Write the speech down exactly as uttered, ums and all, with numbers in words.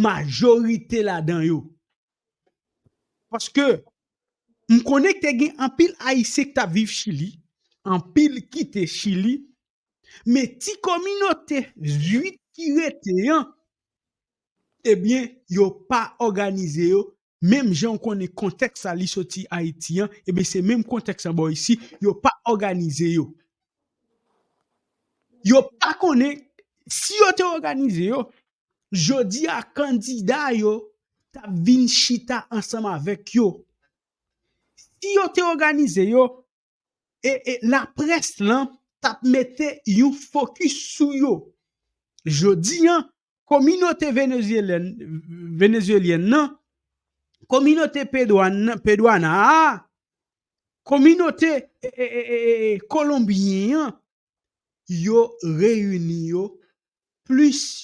majorite ladan yo. Paske m konnen ke te gen anpil Ayisyen ki t ap viv Chili, anpil kite Chili, men ti kominote Zwit ki rete an, ebyen, yo pa òganize yo, menm jan w konnen kontèks la li soti Ayiti an, ebyen, se menm kontèks la bò isi, yo pa òganize yo. Yo pa konnen si yo te òganize yo, jodi a kandida yo t ap vin chita ansanm avèk yo. Si yo te òganize yo, e, e laprès lan t ap mete yon fokis sou yo. Jodi a, kominote venezuelyen, venezuelyèn nan, kominote pedwàn, pedwana a, kominote e, e, e, e, e, kolonbyen an, yo reyini yo plis